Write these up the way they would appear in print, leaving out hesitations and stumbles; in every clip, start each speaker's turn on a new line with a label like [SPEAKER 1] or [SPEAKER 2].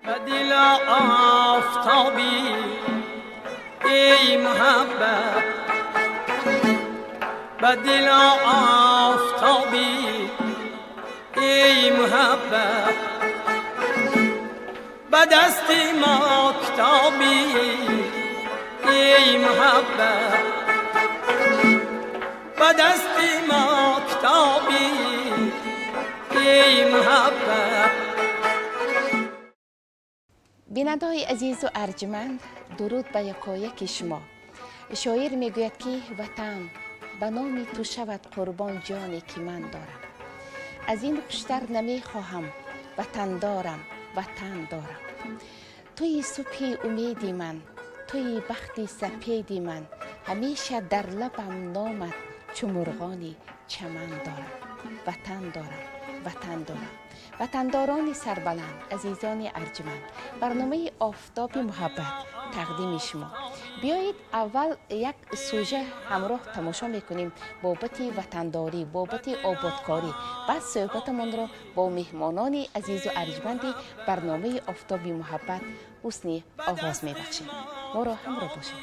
[SPEAKER 1] دل آفتابی ای محبت، به دل آفتابی ای محبت، به دست ما کتابی ای محبت، به دست ما کتابی ای محبت.
[SPEAKER 2] бинандаҳои азизу арҷманд, дуруд ба якояки шумо. Шоир мегӯяд, ки ватан, ба номи ту шавад қурбон ҷоне ки ман дорам. Аз ин хуштар намехоҳам, ватан дорам, ватан дорам. Туи субҳи умеди ман, туи бахти сапеди ман, ҳамеша дар лабам номат чу мурғони чаман дорам. Ватан дорам, ватан дорам. Ватандорони сарбаланд, азизони арҷманд, барномаи Офтоби муҳаббат тақдими шумо. Биёед, аввал як сюже ҳамроҳ тамошо мекунем бобати ватандорӣ, бобати ободкорӣ. Баъд суҳбатамонро бо меҳмонони азизу арҷманди барномаи Офтоби муҳаббат ҳусни оғоз мебахшем. Моро ҳамроҳ бошед.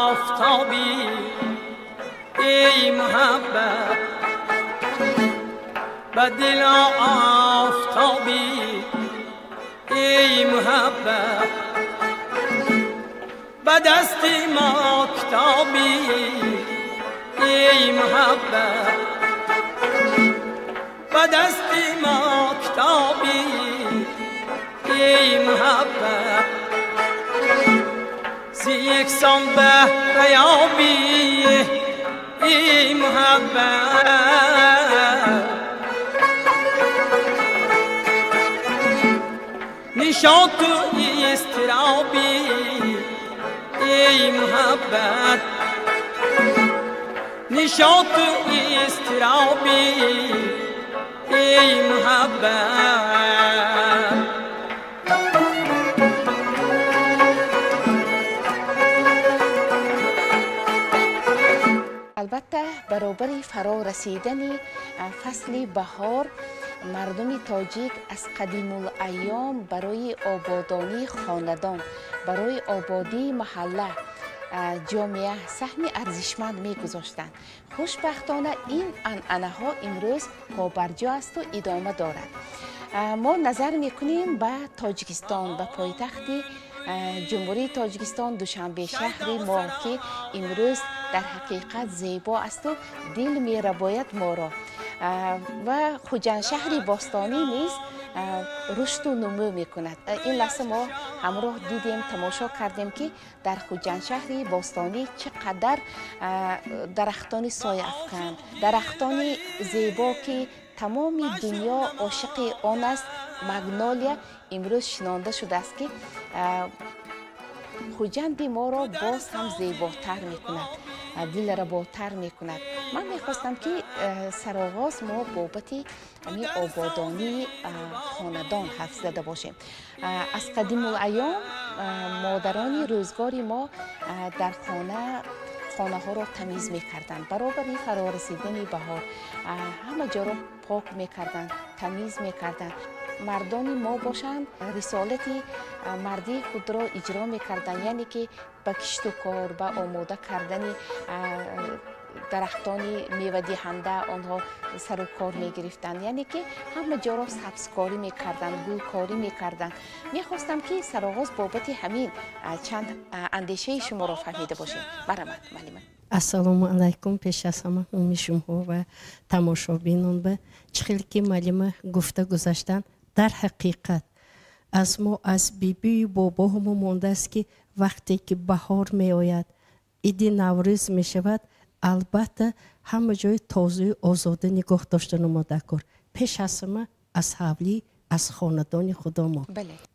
[SPEAKER 1] آفتابی ای محبت، به دل آفتابی ای محبت، به دست ما کتابی ای محبت، به دست ما کتابی ای محبت. یکسان بهریابی ای محبت، نشاط و اضطرابی ای محبت، نشاط و اضطرابی ای محبت.
[SPEAKER 2] Албатта, баробари фаро расидани фасли баҳор, мардуми тоҷик аз қадимулайём барои ободонии хонадон, барои ободии маҳалла, ҷомеа саҳми арзишманд мегузоштанд. Хушбахтона, ин анъанаҳо имрӯз побарҷо асту идома дорад. Мо назар мекунем ба Тоҷикистон, ба пойтахти Ҷумҳурии Тоҷикистон, Душанбе, шаҳри мо, ки имрӯз дар ҳақиқат зебо асту дил мерабояд моро. Ва Хуҷандшаҳри бостонӣ низ рушду нумӯ мекунад. Ин лаҳза мо ҳамроҳ дидем, тамошо кардем, ки дар Хуҷандшаҳри бостонӣ чӣ қадар дарахтони сояафкан, дарахтони зебо, ки тамоми дунё ошиқи он аст, магнолия, имрӯз шинонда шудааст, ки Хуҷанди моро боз ҳам зеботар мекунад, дилработар мекунад. Ман мехостам, ки сароғоз мо бобати ҳамин ободонии хонадон ҳарф зада бошем. Аз қадимулайём модарони рӯзгори мо дар хона хонаҳоро тамиз мекарданд. Баробари фарорасидани баҳор ҳама ҷоро пок мекарданд, тамиз мекарданд. Мардони мо бошанд, рисолати мардии худро иҷро мекарданд, яъне ки ба кишту кор, ба омода кардани дарахтони мевадиҳанда онҳо сару кор мегирифтанд, яъне ки ҳама ҷоро сабзкорӣ мекарданд, гулкорӣ мекарданд. Мехостам, ки сароғоз бобати ҳамин чанд андешаи шуморо фаҳмида бошем. Марҳамат, муаллима.
[SPEAKER 3] Ассалому алайкум. Пеш аз ҳама умуми шумоҳо ва тамошобинон. Ба чӣ хел ки муаллима гуфта гузаштанд, дар ҳақиқат аз мо, аз бибию бобоҳомо мондааст, ки вақте ки баҳор меояд, иди Наврӯз мешавад, албатта, ҳама ҷои тозаю озода нигоҳ доштану мо дар кор. Пеш аз ҳама аз ҳавлӣ аз хонадони худомо.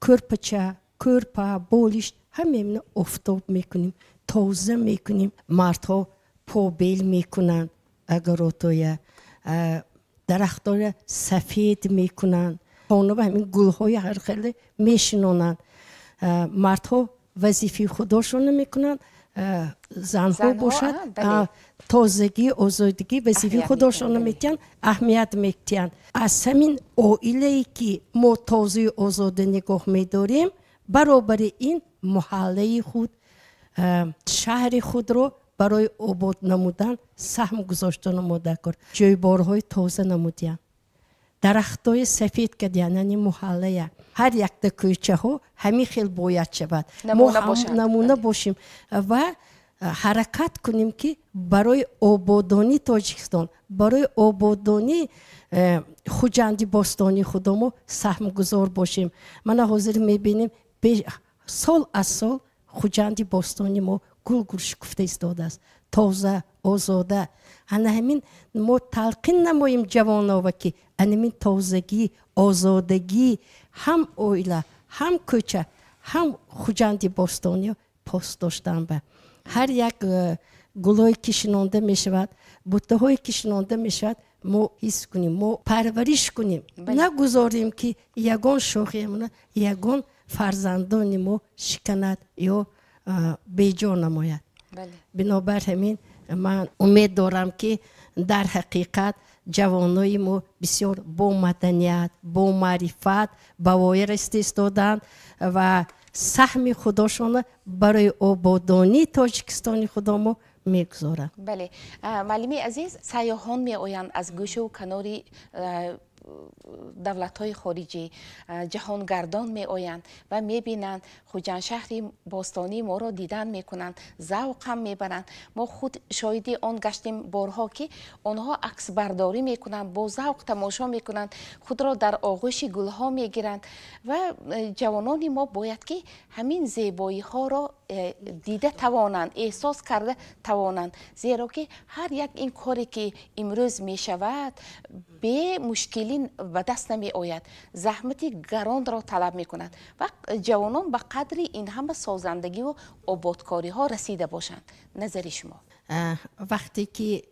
[SPEAKER 3] Кӯрпача, кӯрпа, болишт ҳамаи офтоб мекунем, тоза мекунем. Мардҳо побел мекунанд, агаротоя дарахтоя сафед мекунанд, хона ба ҳамин гулҳои ҳар хеле мешинонанд. Мардҳо вазифаи худошонро мекунанд, занҳо бошад тозагӣ, озодагӣ вазифаи худошонро метиҳанд, аҳамият метиҳанд. Аз ҳамин оилае ки мо тозаю озода нигоҳ медорем, баробари ин маҳаллаи худ, шаҳри худро барои обод намудан саҳм гузоштан омода кор. Ҷойборҳои тоза намудиянд, дарахтҳои сафед кардиянд, яъне маҳаллая. Ҳар якта кӯчаҳо ҳамин хел бояд шавад. Мо намуна бошем ва ҳаракат кунем, ки барои ободонии Тоҷикистон, барои ободонии Хуҷанди бостонии худомо саҳмгузор бошем. Мана ҳозир мебинем, сол аз сол Хуҷанди бостони мо гулгул шукуфта истодааст, тоза, озода. Ана ҳамин мо талқин намоем ҷавонова, ки ана ҳамин тозагӣ, озодагӣ ҳам оила, ҳам кӯча, ҳам Хуҷанди бостониё пос доштан ба. Ҳар як гулҳое ки шинонда мешавад, буттаҳое ки шинонда мешавад, мо ҳис кунем, мо парвариш кунем, нагузорем, ки ягон шохиамона ягон фарзандони мо шиканад ё беҷо намояд. Бинобар ҳамин ман умед дорам, ки дар ҳақиқат ҷавонои мо бисёр бо маданият, бо маърифат ба воя расида истоданд ва саҳми худошонро барои ободонии Тоҷикистони худомо мегузоранд.
[SPEAKER 2] Бале, муаллими азиз, сайёҳон меоянд аз гӯшаву канори давлатҳои хориҷӣ, ҷаҳонгардон меоянд ва мебинанд Хуҷандшаҳри бостонии моро, дидан мекунанд, завқам мебаранд. Мо худ шоҳиди он гаштем борҳо, ки онҳо аксбардорӣ мекунанд, бо завқ тамошо мекунанд, худро дар оғӯши гулҳо мегиранд. Ва ҷавонони мо бояд ки ҳамин зебоиҳоро дида тавонанд, эҳсос карда тавонанд, зеро ки ҳар як ин коре ки имрӯз мешавад, бемушкилӣ ба даст намеояд, заҳмати гаронро талаб мекунад ва ҷавонон ба қадри ин ҳама созандагиву ободкориҳо расида бошанд. Назари шумо?
[SPEAKER 3] Вақте ки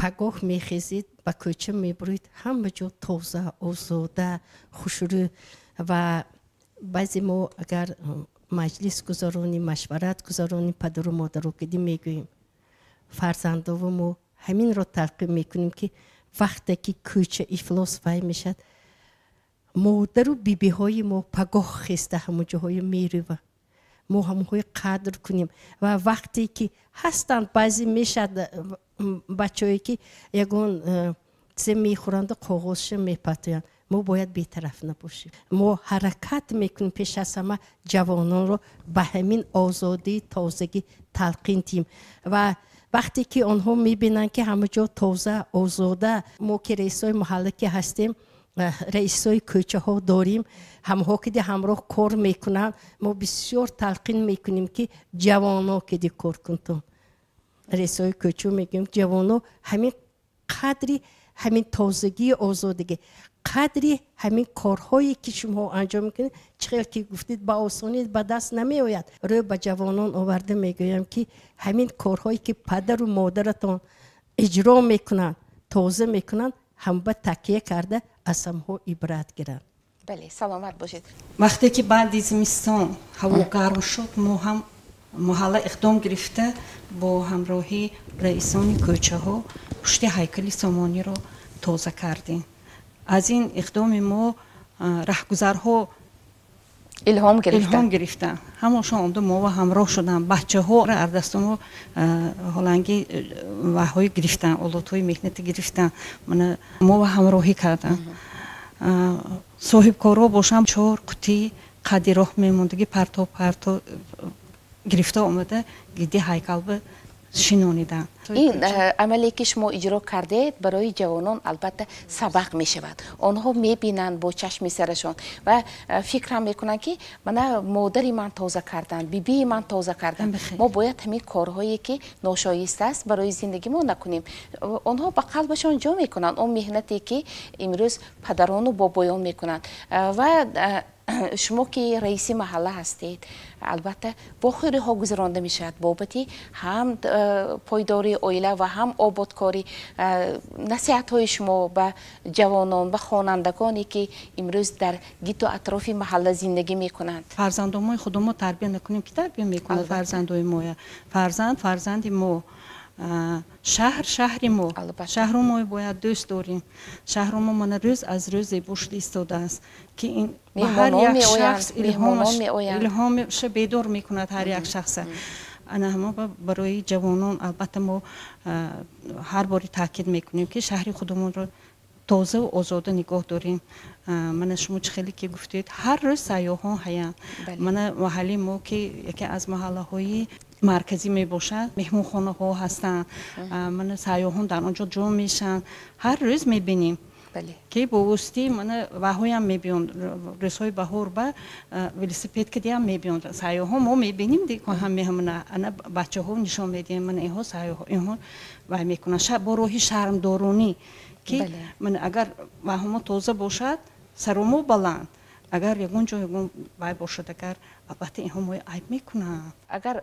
[SPEAKER 3] пагоҳ мехезид, ба кӯча мебурид, ҳама ҷо тоза, озода, хушрӯ. Ва баъзе мо агар маҷлис гузаронем, машварат гузаронем, падару модаро киди мегӯем, фарзандову мо ҳаминро талқин мекунем, ки вақте ки кӯча ифлос вай мешавад, модару бибиҳои мо пагоҳ хеста ҳамон ҷоҳои мерӯва, мо ҳамонҳои қадр кунем. Ва вақте ки ҳастанд, баъзе мешавад бачаҳое ки ягон чизе мехӯранду коғозша мепатоянд, мо бояд бетараф набошем. Мо ҳаракат мекунем, пеш аз ҳама ҷавононро ба ҳамин озодӣ, тозагӣ талқин диҳем. Ва вақте ки онҳо мебинанд, ки ҳама ҷо тоза, озода, мо ки раисои маҳалла ки ҳастем, раисои кӯчаҳо дорем, ҳамҳо киди ҳамроҳ кор мекунанд, мо бисёр талқин мекунем, ки ҷавоно киди кор кунтон. Раисои кӯча мегӯем, ҷавоно ҳамин қадри ҳамин тозагии, озодагӣ, қадри ҳамин корҳое ки шумо анҷом мекунед, чӣ хел ки гуфтед, ба осонӣ ба даст намеояд. Рӯ ба ҷавонон оварда мегӯям, ки ҳамин корҳое ки падару модаратон иҷро мекунанд, тоза мекунанд, ҳам ба такя карда аз ҳамҳо ибрат гиранд.
[SPEAKER 2] Бале, саломат бошед.
[SPEAKER 4] Вақте ки баъди зимистон ҳаво гарм шуд, мо ҳам маҳалла иқдом гирифта, бо ҳамроҳии раисони кӯчаҳо пушти ҳайкали Сомониро тоза кардем. Аз ин иқдоми мо раҳгузарҳо
[SPEAKER 2] илҳом
[SPEAKER 4] илҳом гирифтанд, ҳамошон омда мо ҳамроҳ шуданд. Бачаҳо ардастоно ҳоланги ваҳҳои гирифтанд, олотҳои меҳнатӣ гирифтанд, мана мо ҳамроҳӣ карданд. Соҳибкорҳо бошам, чор қутӣ қадди роҳ мемондагӣ парто парто гирифта омада, гиди ҳайкалба шинониданд.
[SPEAKER 2] Ин амале ки шумо иҷро кардед барои ҷавонон албатта сабақ мешавад. Онҳо мебинанд бо чашми сарашон ва фикрам мекунанд, ки мана модари ман тоза карданд, бибии ман тоза карданд, мо бояд ҳамин корҳое ки ношоиста аст барои зиндагӣ мо накунем. Онҳо ба қалбашон ҷо мекунанд он меҳнате ки имрӯз падарону бобоён мекунанд. Ва шумо ки раиси маҳалла ҳастед, албатта вохӯриҳо гузаронда мешавад бобати ҳам пойдории оила ва ҳам ободкорӣ. Насиҳатҳои шумо ба ҷавонон, ба хонандагоне ки имрӯз дар гирду атрофи маҳалла зиндагӣ мекунанд?
[SPEAKER 4] Фарзандони худо мо тарбия накунем, ки тарбия мекунад фарзандои моя? Фарзанд фарзанди мо, шаҳр шаҳри мо, шаҳру мо бояд дӯст дорем. Шаҳру мо мана рӯз аз рӯз зебо шуда истодааст, ки ин ҳар як шахс илҳомша бедор мекунад ҳар як шахса. Ана ҳамо барои ҷавонон албатта мо ҳар бори таъкид мекунем, ки шаҳри худамонро тозаву озода нигоҳ дорем. Мана шумо чӣ хеле ки гуфтед, ҳар рӯз сайёҳон ҳаянд. Мана маҳалли мо, ки яке аз маҳаллаҳои марказӣ мебошад, меҳмонхонаҳо ҳастанд, мана сайёҳон дар он ҷо ҷо мешаванд. Ҳар рӯз мебинем, ки бо воситаи мана ваҳоям мебиёнд, рӯзҳои баҳор ба велосипед кадиам мебиёнд сайёҳон. Мо мебинем, ҳам меҳмона ана бачаҳо нишон медиҳем, мана инҳо сайёҳо, инҳо вай мекунанд бо роҳи шармдоронӣ, ки мана агар ваҳомо тоза бошад, саромо баланд, агар ягон ҷо ягон вай бошад, агар албатта инҳо мои айб мекунанд.
[SPEAKER 2] Агар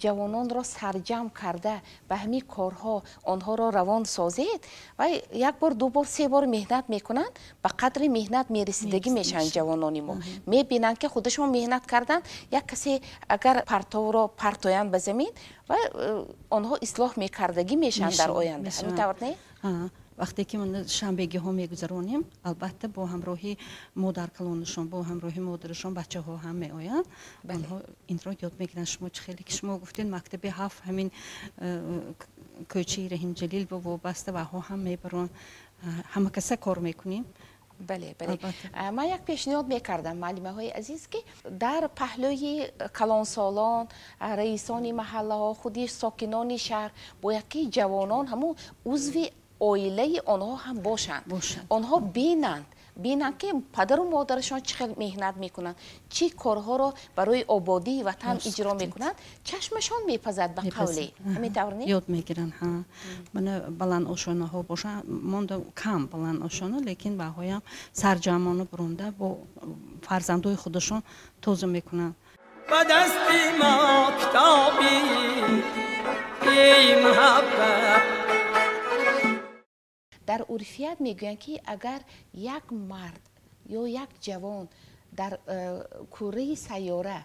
[SPEAKER 2] ҷавононро сарҷамъ карда ба ҳамин корҳо онҳоро равон созед, ва як бор, ду бор, се бор меҳнат мекунанд, ба қадри меҳнат мерасидагӣ мешаванд ҷавонони мо. Мебинанд, ки худашон меҳнат карданд, як касе агар партовро партоянд ба замин, ва онҳо ислоҳ мекардагӣ мешаванд дар оянда. Ҳамин тавр не?
[SPEAKER 4] Вақте ки шанбегиҳо мегузаронем, албатта бо ҳамроҳи модаркалонашон, бо ҳамроҳи модарашон бачаҳо ҳам меоянд. Онҳо инро ёд мегиранд. Шумо чӣ хеле ки шумо гуфтед, мактаби ҳафт ҳамин кӯчаи Раҳимҷалил бо вобаста ваҳо ҳам мебаранд. Ҳама каса кор мекунем.
[SPEAKER 2] Бале, бале. Ман як пешниҳод мекардам, муаллимаҳои азиз, ки дар паҳлӯи калонсолон, раисони маҳаллаҳо, худи сокинони шаҳр бояд ки ҷавонон ҳамун узви оилаи онҳо ҳам бошанд. Онҳо бинанд, ки падару модарашон чӣ хел меҳнат мекунанд, чӣ корҳоро барои ободии ватан иҷро мекунанд, чашмашон мепазад ба қавле. Ҳамин тавр не?
[SPEAKER 4] Ёд мегиранд. Мана баландошонаҳо бошанд, монда кам баландошона, лекин баҳоям сарҷамъона буронда бо фарзандои худашон тоза мекунанд.
[SPEAKER 1] Ба дасти мо китоби эй муҳаббат.
[SPEAKER 2] Дар урфият мегӯянд, ки агар як мард ё як ҷавон дар кураи сайёра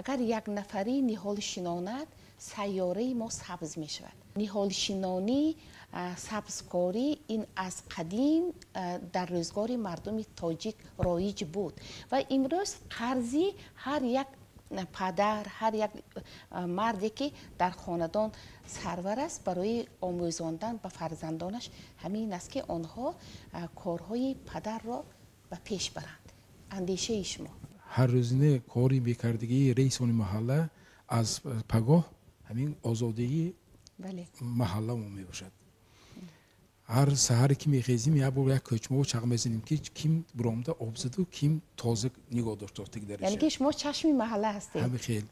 [SPEAKER 2] агар як нафарӣ ниҳол шинонад, сайёраи мо сабз мешавад. Ниҳолшинонӣ, сабзкорӣ ин аз қадим дар рӯзгори мардуми тоҷик роиҷ буд ва имрӯз қарзи ҳар як падар, ҳар як марде ки дар хонадон сарвар аст, барои омӯзондан ба фарзандонаш ҳамин аст, ки онҳо корҳои падарро ба пеш баранд. Андешаи шумо?
[SPEAKER 5] Ҳар рӯзина кори бекардагии раисони маҳалла аз пагоҳ ҳамин озодии маҳалламон мебошад. Ҳар саҳаре ки мехезим, як бор як кӯчмао чақ мезанем, ки ким буромда об заду, ким тоза нигоҳ доштофтаг дар.
[SPEAKER 2] Яъне ки шумо чашми маҳалла ҳастед.
[SPEAKER 5] Ҳамин хел.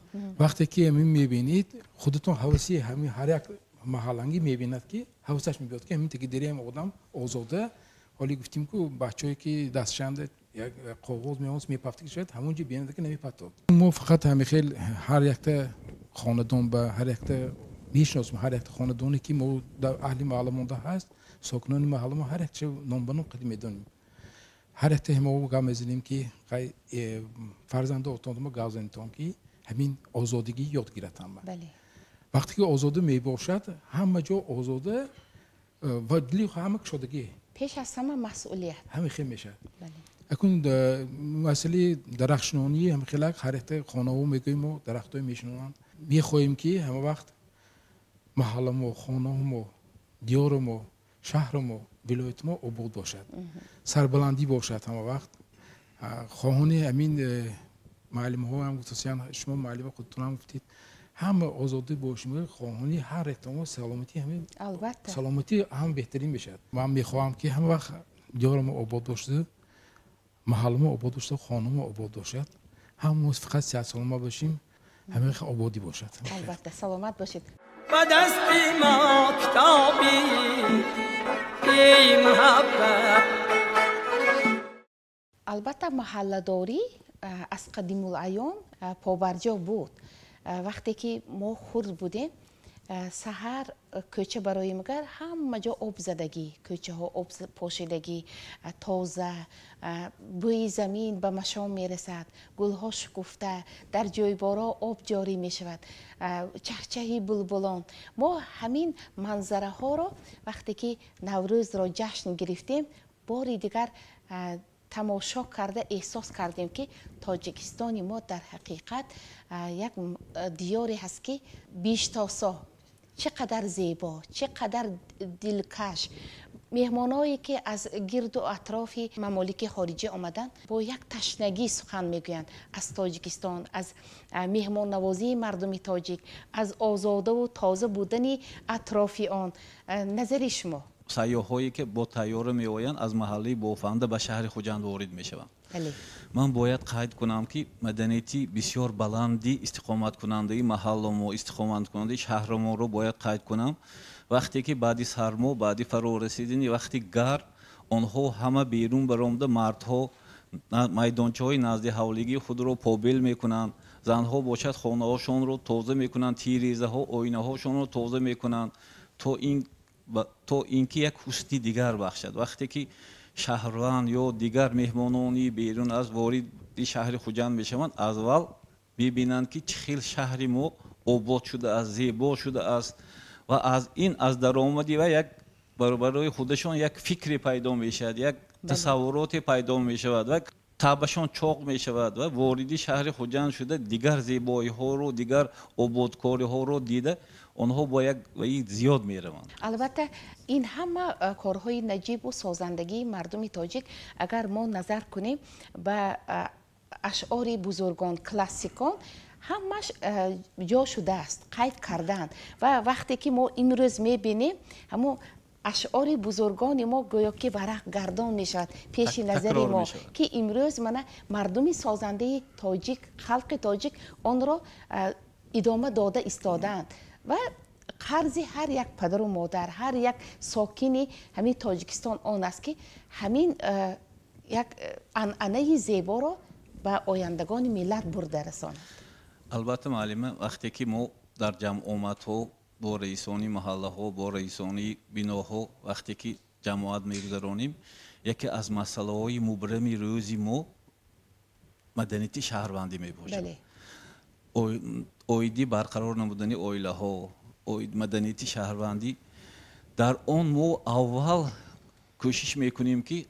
[SPEAKER 5] Вақте ки ҳамин мебинед, худатон ҳаваси ҳамин ҳар як маҳаллангӣ мебинад, ки ҳавасаш мебиёд, ки ҳамин таги дереам одам озода. Ҳоли гуфтим ку бачаҳое ки дастшанда як коғоз меонс мепафтаг шавад, ҳамон ҷо бинад, ки намепатод. Мо фақат ҳамин хел ҳар якта хонадон ба ҳар якта мешиносем, ҳар якта хонадоне ки мо дар аҳли маҳалла монда ҳаст, сокинони маҳалла мо ҳар якча ном ба ном қадим медонем. Ҳар якта мо гап мезанем, ки фарзанду отонмо гап занитон, ки ҳамин озодигӣ ёд гирад ҳама. Вақте ки озода мебошад, ҳама ҷо озода ва дили ҳама кушодагӣ.
[SPEAKER 2] Пеш аз ҳама масъулият.
[SPEAKER 5] Ҳамин хел мешавад. Акун масъалаи дарахтшинонӣ ҳамин хелак ҳар якта хонаҳо мегӯем, мо дарахтҳое мешинонанд. Мехоҳем, ки ҳама вақт маҳалла мо, хонаҳо, диёри мо, шаҳри мо, вилояти мо обод бошад, сарбаландӣ бошад ҳама вақт. Хоҳони ҳамин муаллимҳоам гуфтасиян, шумо муаллима худтонам гуфтед, Ҳама озодӣ бошем, хоҳони ҳар яктомо саломатӣ, ҳамин
[SPEAKER 2] албатта
[SPEAKER 5] саломатӣ ҳам беҳтарин мешавад. Ман мехоҳам, ки ҳама вақт диёрамо обод бошад, маҳалламо обод бошад, хонамо обод бошад. Ҳамамоз фақат сиҳат саломат бошем, ҳама ободӣ бошад.
[SPEAKER 2] Албатта, саломат бошед.
[SPEAKER 1] Ба дасти мо китоби эй муҳаббат.
[SPEAKER 2] Албатта, маҳалладорӣ аз қадимулайём побарҷо буд. Вақте ки мо хурд будем, саҳар кӯча барои магар ҳама ҷо об задагӣ, кӯчаҳо об пошидагӣ, тоза, бӯи замин ба машом мерасад, гулҳо шукуфта, дар ҷойборо об ҷорӣ мешавад, чахчахи булбулон. Мо ҳамин манзараҳоро вақте ки Наврӯзро ҷашн гирифтем, бори дигар тамошо карда эҳсос кардем, ки Тоҷикистони мо дар ҳақиқат як диёре ҳаст, ки биштосо, чӣ қадар зебо, чӣ қадар дилкаш. Меҳмоное ки аз гирду атрофи мамолики хориҷӣ омаданд, бо як ташнагӣ сухан мегӯянд аз Тоҷикистон, аз меҳмоннавозии мардуми тоҷик, аз озодаву тоза будани атрофи он. Назари шумо?
[SPEAKER 6] Сайёҳҳое ки бо тайёра меоянд, аз маҳаллаи Бофанда ба шаҳри Хуҷанд ворид мешаванд. Ман бояд қайд кунам, ки маданияти бисёр баланди истиқоматкунандаи маҳалламо, истиқоматкунандаи шаҳрамонро бояд қайд кунам. Вақте ки баъди сармо, баъди фарорасидани вақти гарм, онҳо ҳама берун баромада, мардҳо майдончаҳои назди ҳавлигии худро побел мекунанд, занҳо бошад хонаҳошонро тоза мекунанд, тирезаҳо, оинаҳошонро тоза мекунанд, то ин ки як ҳусни дигар бахшад. Вақте ки шаҳрванд ё дигар меҳмонони берун аз вориди шаҳри Хуҷанд мешаванд, аввал мебинанд, ки чӣ хел шаҳри мо обод шудааст, зебо шудааст, ва аз ин, аз даромади ва як барои худашон як фикре пайдо мешавад, як тасаввуроте пайдо мешавад ва табашон чоқ мешавад ва вориди шаҳри Хуҷанд шуда, дигар зебоиҳоро, дигар ободкориҳоро дида, онҳо бо як ваи зиёд мераванд.
[SPEAKER 2] Албатта, ин ҳама корҳои наҷибу созандагии мардуми тоҷик, агар мо назар кунем ба ашъори бузургон, классикон, ҳамаш ҷо шудааст, қайд кардаанд. Ва вақте ки мо имрӯз мебинем, ҳамон ашъори бузургони мо гӯё ки варақ гардон мешавад пеши назари мо, ки имрӯз мана мардуми созандаи тоҷик, халқи тоҷик онро идома дода истодаанд. Ва қарзи ҳар як падару модар, ҳар як сокини ҳамин Тоҷикистон он аст, ки ҳамин як анъанаи зеборо ба ояндагони миллат бурда расонад.
[SPEAKER 6] Албатта, муаллима, вақте ки мо дар ҷамъомадҳо бо раисони маҳаллаҳо, бо раисони биноҳо вақте ки ҷамоат мегузаронем, яке аз масъалаҳои мубрами рӯзи мо маданияти шаҳрвандӣ мебошад, оиди барқарор намудани оилаҳо, оид маданияти шаҳрвандӣ. Дар он мо аввал кӯшиш мекунем, ки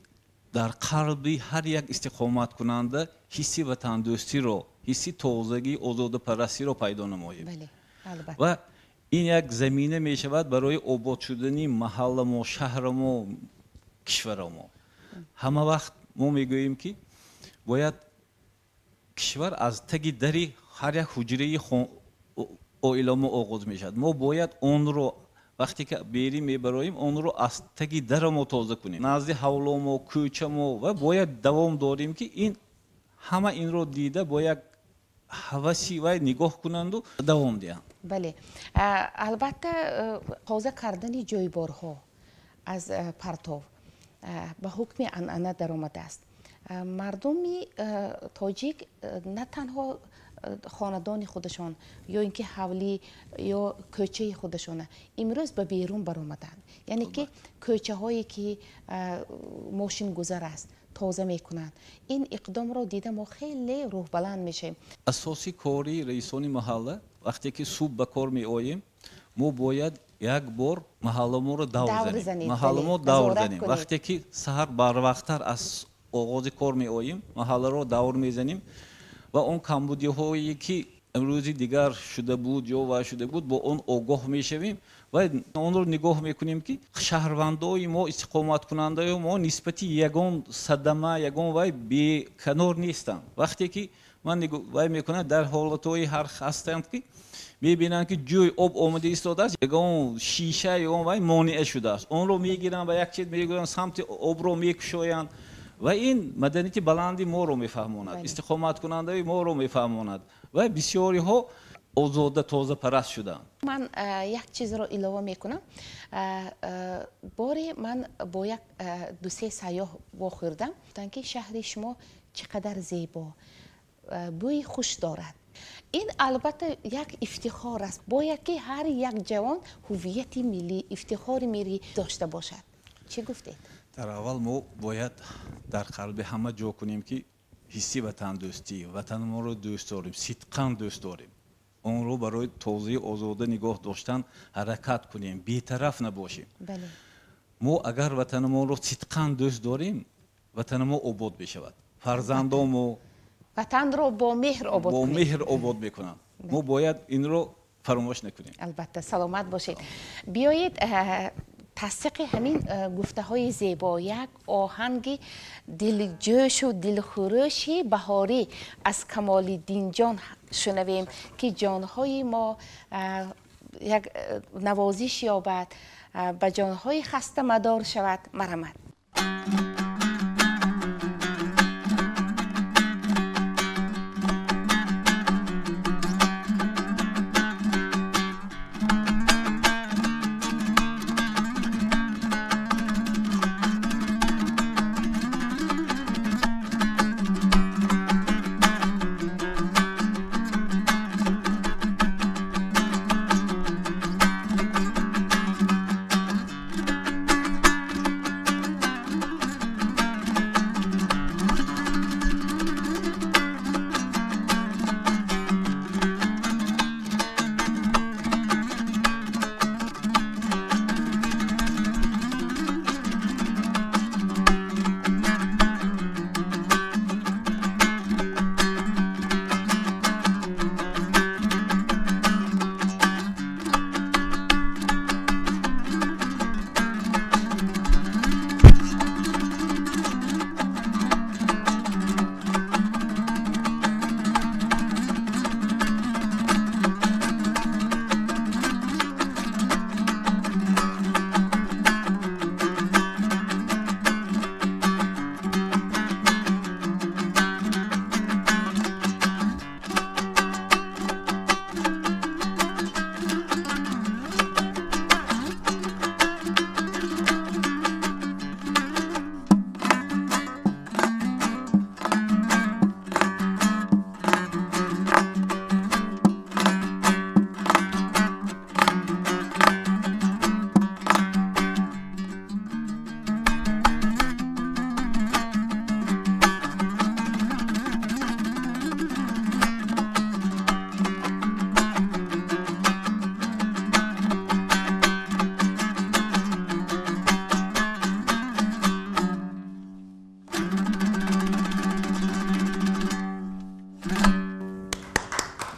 [SPEAKER 6] дар қалби ҳар як истиқоматкунанда ҳисси ватандӯстиро, ҳисси тозагӣ, озодапарастиро пайдо намоем ва ин як замина мешавад барои обод шудани маҳалламо, шаҳрамо, кишварамо. Ҳама вақт мо мегӯем, ки бояд кишвар аз таги дари ҳар як ҳуҷраи оиламо оғоз мешавад. Мо бояд онро вақте ки берин мебароем, онро аз таги дарамо тоза кунем, назди ҳавломо, кӯчамо, ва бояд давом дорем, ки ин ҳама инро дида, бо як ҳаваси вай нигоҳ кунанду давом диҳанд.
[SPEAKER 2] Бале, албатта, тоза кардани ҷойборҳо аз партов ба ҳукми анъана даромадааст. Мардуми тоҷик на танҳо хонадони худашон ё ин ки ҳавлӣ ё кӯчаи худашона, имрӯз ба берун баромаданд, яъне ки кӯчаҳое ки мошингузар аст, тоза мекунанд. Ин иқдомро дида, мо хеле рӯҳбаланд мешавем.
[SPEAKER 6] Асоси кори раисони маҳалла, вақте ки субҳ ба кор меоем, мо бояд як бор маҳалламоро давр занем, маҳалламо давр занем. Вақте ки саҳар барвақттар аз оғози кор меоем, маҳалларо давр мезанем ва он камбудиҳое ки Имрӯзи дигар шуда буд ё вай шуда буд, бо он огоҳ мешавем ва онро нигоҳ мекунем, ки шаҳрвандои мо, истиқоматкунандаи мо нисбати ягон садама, ягон вай беканор нестанд. Вақте ки ман вай мекунам, дар ҳолатҳои ҳар ҳастанд, ки мебинанд, ки ҷӯй об омада истодааст, ягон шиша, ягон вай монеа шудааст, онро мегиранд ва як чиз мегӯянд, самти обро мекушоянд ва ин маданияти баланди моро мефаҳмонад, истиқоматкунандаи моро мефаҳмонад ва бисёриҳо озода тозапараст шуданд.
[SPEAKER 2] Ман як чизро илова мекунам. Боре ман бо як дусе сайёҳ вохӯрдам, гуфтанд, ки шаҳри шумо чӣ қадар зебо, бӯи хуш дорад. Ин албатта як ифтихор аст. Бояд ки ҳар як ҷавон ҳуввияти миллӣ, ифтихори миллӣ дошта бошад. Чӣ гуфтед?
[SPEAKER 6] Дар аввал мо бояд дар қалби ҳама ҷо кунем, ки ҳисси ватандӯстӣ, ватанамонро дӯст дорем, сидқан дӯст дорем, онро барои тозаи озода нигоҳ доштан ҳаракат кунем, бетараф набошем. Мо агар ватанамонро сидқан дӯст дорем, ватанамо обод мешавад, фарзандомо
[SPEAKER 2] ватанро бо меҳр обод
[SPEAKER 6] бо меҳр обод мекунанд. Мо бояд инро фаромӯш накунем.
[SPEAKER 2] Албатта, саломат бошед. Биёед тасдиқи ҳамин гуфтаҳои зебо як оҳанги дилҷӯшу дилхурӯши баҳорӣ аз Камолиддинҷон шунавем, ки ҷонҳои мо як навозиш ёбад, ба ҷонҳои хаста мадор шавад. Марҳамат.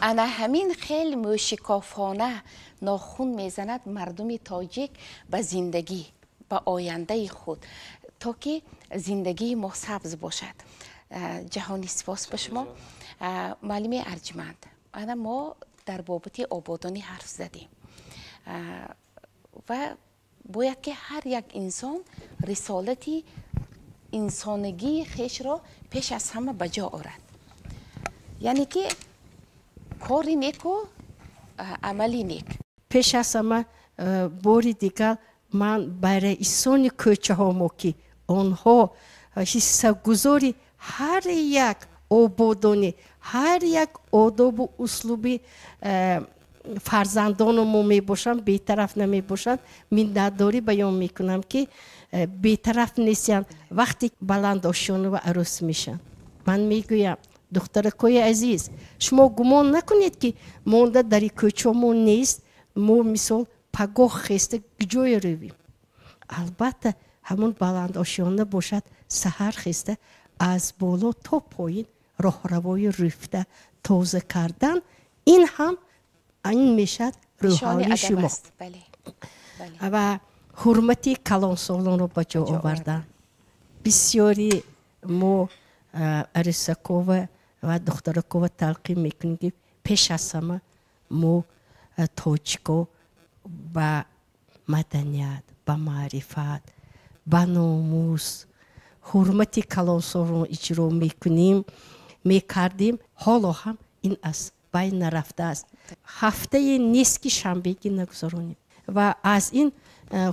[SPEAKER 2] Ана ҳамин хел мӯшикофона нохун мезанад мардуми тоҷик ба зиндагӣ, ба ояндаи худ, то ки зиндагии мо сабз бошад. Ҷаҳони сипос ба шумо. Муаллими арҷманд, ана мо дар бобати ободонӣ ҳарф задем ва бояд ки ҳар як инсон рисолати инсонагии хешро пеш аз ҳама ба ҷо орад, яъне ки кори неку амали нек.
[SPEAKER 3] Пеш аз ҳама бори дигар ман ба раисони кӯчаҳомо, ки онҳо ҳиссагузори ҳар як ободонӣ, ҳар як одобу услуби фарзандонамо мебошанд, бетараф намебошанд, миннатдорӣ баён мекунам, ки бетараф нестанд. Вақте баландошёнова арӯс мешаванд, ман мегӯям: духтаракои азиз, шумо гумон накунед, ки монда дари кӯчамо нест, мо мисол пагоҳ хеста куҷое рӯвем. Албатта, ҳамон баландошёна бошад, саҳар хеста аз боло то поин роҳравои рӯфта тоза кардан, Ин ҳам ин мешавад рӯҳонии шумо. Ва ҳурмати калонсолонро ба ҷо овардан. Бисёри мо арӯсакова ва духтаракова талқин мекунем, ки пеш аз ҳама мо тоҷико ба маданият, ба маърифат, ба номус, ҳурмати калонсолонро иҷро мекунем, мекардем. Ҳоло ҳам ин аз байн нарафтааст. Ҳафтае нест, ки шанбегӣ нагузаронем ва аз ин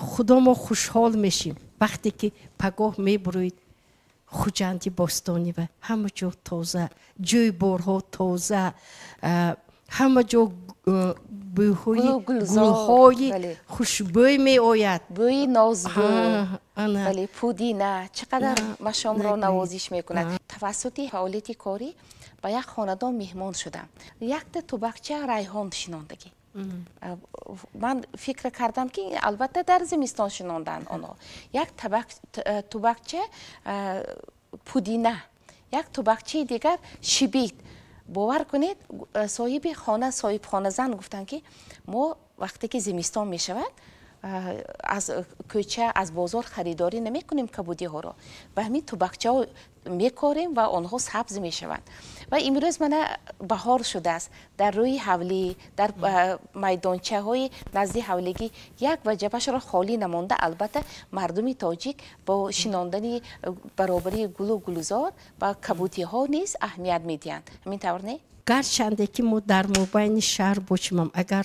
[SPEAKER 3] худо мо хушҳол мешим. Вақте ки пагоҳ мебуроед Хуҷанди бостонӣ ва ҳама ҷо тоза, ҷӯйборҳо тоза, ҳама ҷо бӯйҳои гулҳои хушбӯй меояд.
[SPEAKER 2] Бӯи нозбӯ, бале, пудина чӣ қадар машомро навозиш мекунад. Тавассути фаъолияти корӣ ба як хонадон меҳмон шудам. Якта тубақча райҳон шинондагӣ. Ман фикр кардам, ки албатта дар зимистон шинонданд онҳо. Як тубақча пудина, як тубақчаи дигар шибит. Бовар кунед, соҳиби хона, соҳибхоназан гуфтанд, ки мо вақте ки зимистон мешавад, аз кӯча, аз бозор харидорӣ намекунем кабудиҳоро, ба ҳамин тубақчаҳо мекорем ва онҳо сабз мешаванд. Ва имрӯз мана баҳор шудааст, дар рӯи ҳавлӣ, дар майдончаҳои назди ҳавлигӣ як ваҷабашро холӣ намонда. Албатта, мардуми тоҷик бо шинондани баробари гулу гулзор ба кабудиҳо низ аҳамият медиҳанд. Ҳамин тавр не?
[SPEAKER 3] Гарчанде ки мо дар мобайни шаҳр бошимам, агар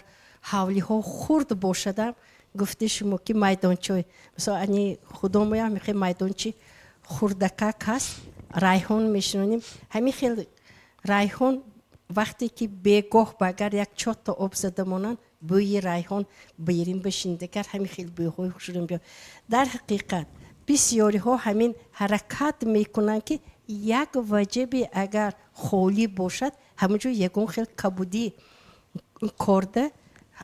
[SPEAKER 3] ҳавлиҳо хурд бошадам, гуфти шумо ки майдончаи, мисол, ани худомоям мехе майдончи хурдакак ҳаст, райҳон мешинонем. Ҳамин хел райҳон вақте ки бегоҳ ба агар як чотта об зада монанд, бӯи райҳон берин бишиндагар ҳамин хел бӯйҳои хушрӯ биёд. Дар ҳақиқат бисёриҳо ҳамин ҳаракат мекунанд, ки як ваҷабе агар холӣ бошад, ҳамон ҷо ягон хел кабудӣ корда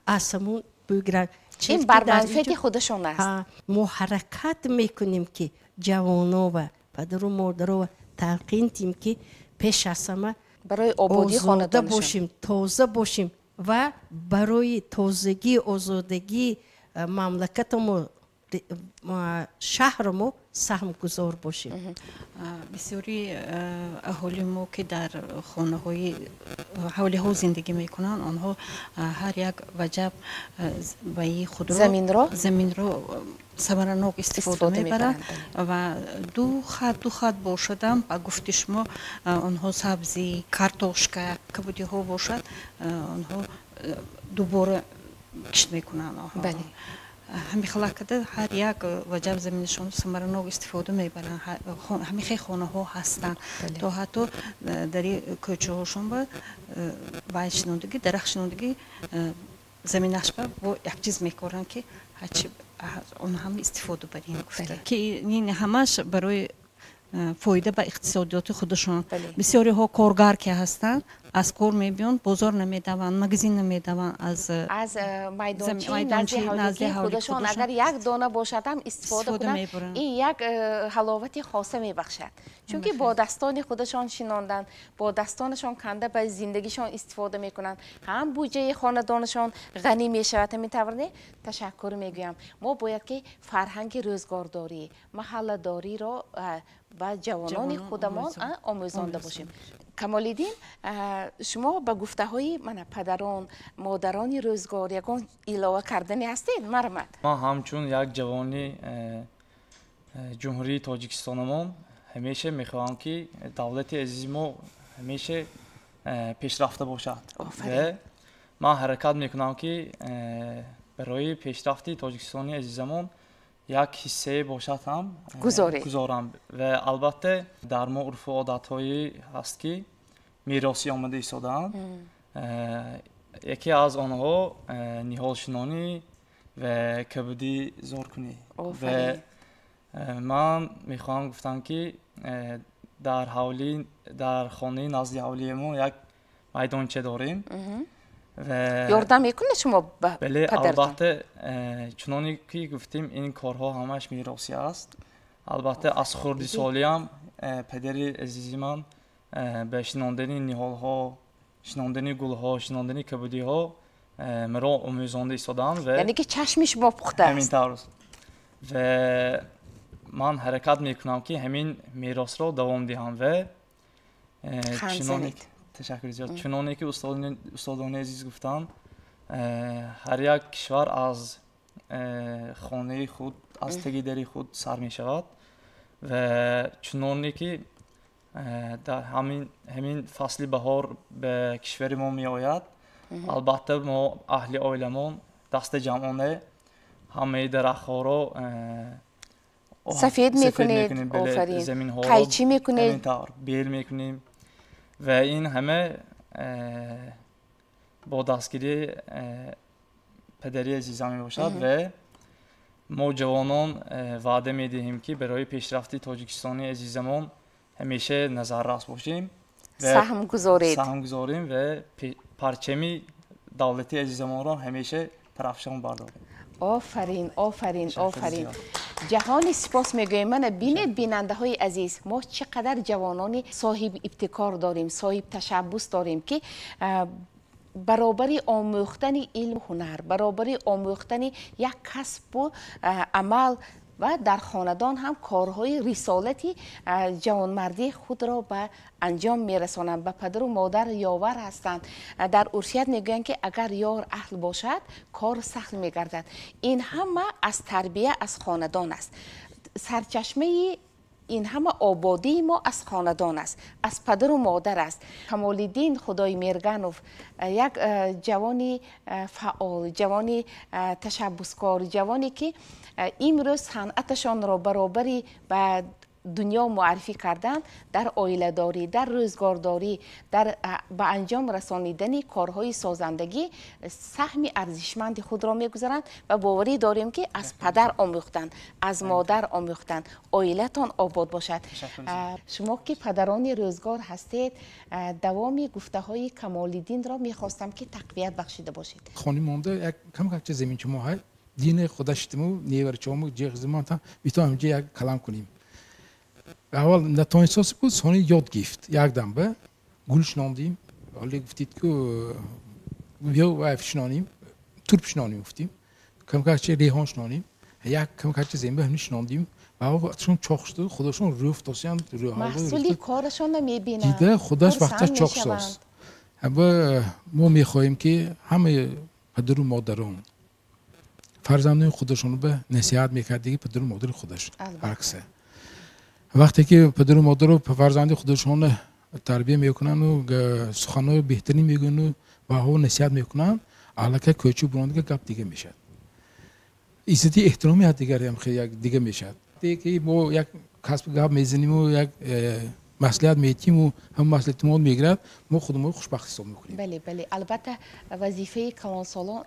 [SPEAKER 3] аз ҳамон бигиранд.
[SPEAKER 2] Ин бар манфиати худашон аст.
[SPEAKER 3] Мо ҳаракат мекунем, ки ҷавонова, падару модарова талқин тим, ки пеш аз ҳама
[SPEAKER 2] барои ободии
[SPEAKER 3] озода
[SPEAKER 2] хонадонашон
[SPEAKER 3] бошим, тоза бошим ва барои тозагӣ, озодагии мамлакатамо, шаҳрмо саҳмгузор бошем.
[SPEAKER 4] Бисёри аҳолии мо, ки дар хонаҳои ҳавлиҳо зиндагӣ мекунанд, онҳо ҳар як ваҷаб баи худро
[SPEAKER 2] заминро
[SPEAKER 4] заминро самаранок истифода мебаранд ва ду хат ду хат бошадам, ба гуфти шумо, онҳо сабзӣ, картошка, кабудиҳо бошад, онҳо дубора кишт мекунанд. Ҳамин хела карда ҳар як ваҷаб заминашон самаранок истифода мебаранд. Ҳамин хел хонаҳо ҳастанд, то ҳатто дари кӯчаҳошон ба вай шинондагӣ, дарахт шинондагӣ, заминашба бо як чиз мекоранд, ки ҳарчи он ҳам истифода барем гуфта, ки ин ҳамаш барои фоида ба иқтисодиёти худашон. Бисёриҳо коргар ки ҳастанд, аз кор мебиёнд, бозор намедаванд, магазин намедаванд, аз
[SPEAKER 2] аз майдончаи назди ҳавлигии худашон агар як дона бошад ҳам истифода кунанд. Ин як ҳаловати хоса мебахшад, чунки бо дастони худашон шинонданд, бо дастонашон канда ба зиндагишон истифода мекунанд, ҳам буҷаи хонадонашон ғанӣ мешавад. Ҳамин тавр не? Ташаккур мегӯям. Мо бояд ки фарҳанги рӯзгордорӣ, маҳалладориро ба ҷавонони худамон омӯзонда бошем. Камолиддин, шумо ба гуфтаҳои мана падарон, модарони рӯзгор ягон илова кардане ҳастед? Марҳамат.
[SPEAKER 7] Ман ҳамчун як ҷавони Ҷумҳурии Тоҷикистонамон ҳамеша мехоҳам, ки давлати азизи мо ҳамеша пешрафта бошад ва ман ҳаракат мекунам, ки барои пешрафти Тоҷикистони азизамон як ҳиссае бошад ҳам гузорам. Ва албатта, дар мо урфу одатҳое ҳаст, ки меросӣ омада истодаанд. Яке аз онҳо ниҳолшинонӣ ва кабудӣ зоркунӣ. Ва ман мехоҳам гуфтам, ки дар ҳавлӣ, дар хонаи назди ҳавлиямон як майдонча дорем.
[SPEAKER 2] Ёрдам мекунед шумо ба
[SPEAKER 7] Бале, албатта. Чуноне ки гуфтем, ин корҳо ҳамаш меросӣ аст. Албатта, аз хурдисолиам падари азизи ман ба шинондани ниҳолҳо, шинондани гулҳо, шинондани кабудиҳо маро омӯзонда истоданд.
[SPEAKER 2] Яъне ки чашми шумо пухта аст.
[SPEAKER 7] Ҳамин тавр. Ва ман ҳаракат мекунам, ки ҳамин меросро давом диҳам ва ташаккур зиёд. Чуноне ки устодони азиз гуфтанд, ҳар як кишвар аз хонаи худ, аз таги дари худ сар мешавад ва чуноне ки дар ҳамин фасли баҳор ба кишвари мо меояд, албатта мо аҳли оиламон даста ҷамъона ҳамаи дарахтҳоро
[SPEAKER 2] сафед мекунед, офарин, қайчӣ мекунед,
[SPEAKER 7] ҳамин тавр бел мекунем ва ин ҳама бо дастгирии падари азизам мебошад. Ва мо ҷавонон ваъда медиҳем, ки барои пешрафти Тоҷикистони азизамон ҳамеша назаррас бошем,
[SPEAKER 2] саҳм гузоред,
[SPEAKER 7] саҳм гузорем ва парчами давлати азизамонро ҳамеша парафшон бардорем.
[SPEAKER 2] Офарин, офарин, офарин. Ҷаҳони сипос мегӯем. Мана бинед, бинандаҳои азиз, мо чӣ қадар ҷавонони соҳиби ибтикор дорем, соҳиб ташаббус дорем, ки баробари омӯхтани илму ҳунар, баробари омӯхтани як касбу амал ва дар хонадон ҳам корҳои рисолати ҷавонмардии худро ба анҷом мерасонанд, ба падару модар ёвар ҳастанд. Дар урфият мегӯянд, ки агар ёр аҳл бошад, кор саҳл мегардад. Ин ҳама аз тарбия, аз хонадон аст. Сарчашмаи ин ҳама ободии мо аз хонадон аст, аз падару модар аст. Камолиддин Худоймерганов як ҷавони фаъол, ҷавони ташаббускор, ҷавоне ки имрӯз санъаташонро баробари ба дунё муаррифӣ кардан, дар оиладорӣ, дар рӯзгордорӣ, дар ба анҷом расонидани корҳои созандагӣ саҳми арзишманди худро мегузаранд ва боварӣ дорем, ки аз падар омӯхтанд, аз модар омӯхтанд. Оилатон обод бошад. Шумо ки падарони рӯзгор ҳастед, давоми гуфтаҳои Камолиддинро мехостам, ки тақвият бахшида бошед.
[SPEAKER 5] Хони монда як камкакча заминчамо ҳай, дини худаштиму неварчому ҷеғзимонта битонем як калам кунем. Аввал натонисоси буд, сони ёд гирифт. Якдам ба гул шинондим, ҳоле гуфтид ку биё вай шиноним, турб шиноним гуфтим, камкакча реҳон шиноним, як камкакча земба ҳамин шинондим. Ва чун чоқ шуд, худашон рӯф тосиянд,
[SPEAKER 2] маҳсули корашонро мебинанд,
[SPEAKER 5] дида худаш вақташ чоқ шудааст. Ва мо мехоҳем, ки ҳамаи падару модарон фарзандони худашонро ба насиҳат мекардиги падару модари худаш ҳар каса. Вақте ки падару модару фарзанди худашонро тарбия мекунанду суханҳои беҳтарин мегӯянду ба ҳо насиҳат мекунанд, аллакай кӯчу бурондига гап дига мешавад, иззати эҳтироми ҳаддигарам як дига мешавад. Ки мо як касб гап мезаниму як маслиҳат метиму ҳам маслиҳати мо мегирад, мо худамон хушбахт ҳисоб мекунем.
[SPEAKER 2] Бале, бале, албатта вазифаи калонсолон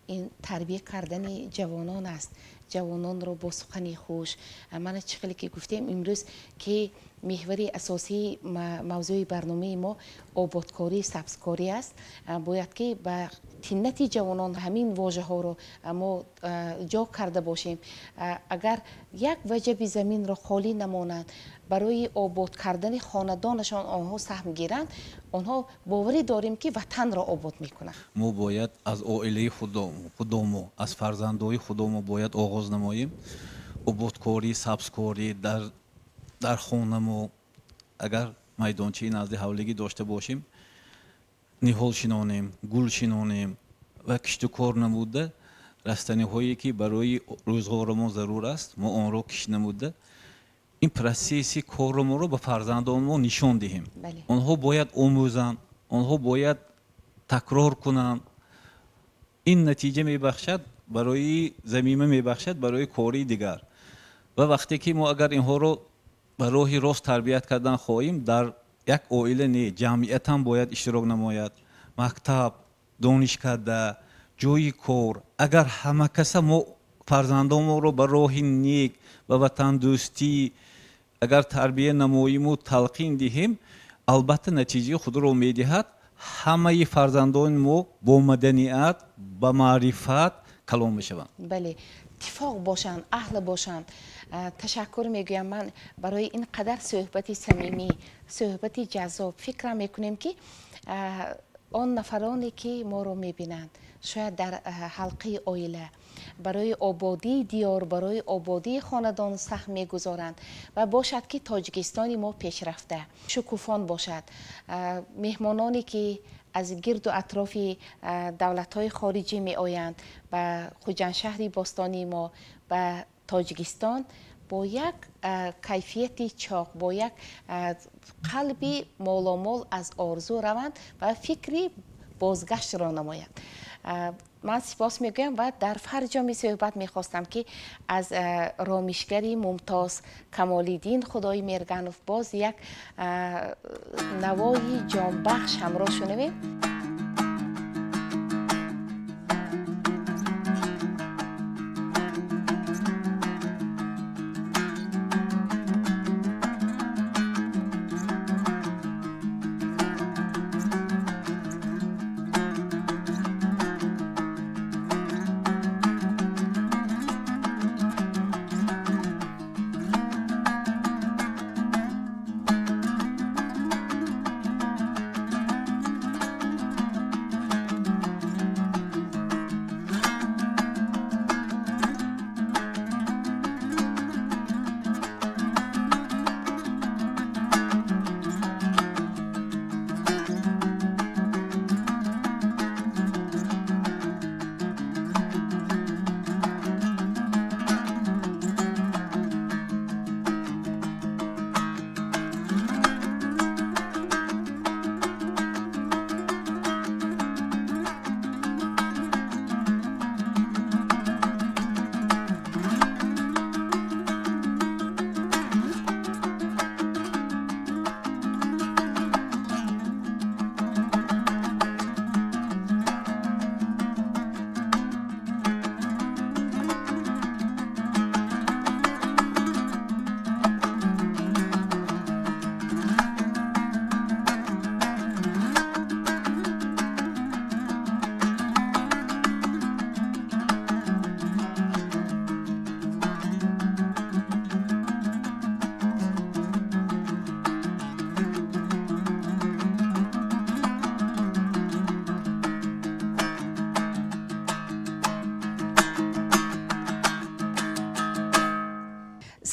[SPEAKER 2] ин тарбия кардани ҷавонон аст. Ҷавононро бо сухани хуш, мана чӣ хеле ки гуфтем имрӯз, ки меҳвари асосии мавзӯи барномаи мо ободкорӣ, сабзкорӣ аст, бояд ки ба тиннати ҷавонон ҳамин вожаҳоро мо ҷо карда бошем. Агар як ваҷаби заминро холӣ намонанд, барои обод кардани хонадонашон онҳо саҳм гиранд, онҳо боварӣ дорем, ки ватанро обод мекунанд.
[SPEAKER 6] Мо бояд аз оилаи худомо, аз фарзандои худомо бояд оғоз намоем ободкорӣ, сабзкорӣ дар хонамо. Агар майдончаи назди ҳавлигӣ дошта бошем, ниҳол шинонем, гул шинонем ва киштукор намуда растаниҳое, ки барои рӯзғорамон зарур аст, мо онро кишт намуда, ин процесси корро ба фарзандонмо нишон диҳем. Онҳо бояд омӯзанд, онҳо бояд такрор кунанд. Ин натиҷа мебахшад, барои замима мебахшад барои кори дигар. Ва вақте ки мо агар инҳоро ба роҳи рост тарбият кардан хоҳем, дар як оила не, ҷамъият ҳам бояд иштирок намояд, мактаб, донишкада, ҷойи кор. Агар ҳама каса мо фарзандонморо ба роҳи нек, ба ватандӯстӣ агар тарбия намоиму талқин диҳем, албатта натиҷаи худро медиҳад. Ҳамаи фарзандони мо бо маданият, ба маърифат калон мешаванд.
[SPEAKER 2] Бале, иттифоқ бошанд, аҳл бошанд. Ташаккур мегӯям ман барои ин қадар суҳбати самимӣ, суҳбати ҷаззоб. Фикрам мекунем, ки Он нафароне ки моро мебинанд, шояд дар ҳалқаи оила барои ободии диёр, барои ободии хонадон саҳм мегузоранд ва бошад ки Тоҷикистони мо пешрафта, шукуфон бошад. Меҳмононе ки аз гирду атрофи давлатҳои хориҷӣ меоянд ба Хуҷандшаҳри бостонии мо, ба Тоҷикистон, бо як кайфияти чоқ, бо як қалби моломол аз орзу раванд ва фикри бозгаштро намоянд. Ман сипос мегӯям ва дар фарҷоми суҳбат мехостам ки аз ромишгари мумтоз Камолиддин Худои Мерганов боз як навои ҷонбахш ҳамроҳ шунавем.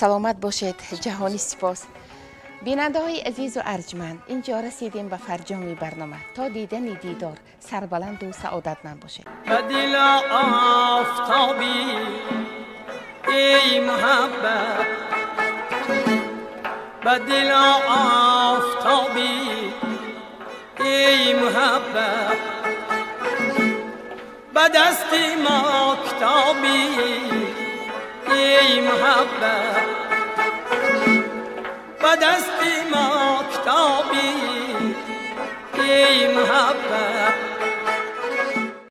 [SPEAKER 2] Саломат бошед, ҷаҳонӣ сипос. Бинандаҳои азизу арҷманд, инҷо расидем ба фарҷоми барнома. То дидани дидор сарбаланду саодатманд бошед.
[SPEAKER 1] Ба дил офтобӣ эй муҳаббат, ба дил офтобӣ эй муҳаббат, ба дасти мо китобӣ эй муҳаббат, ба дасти мо китобӣ эй муҳаббат.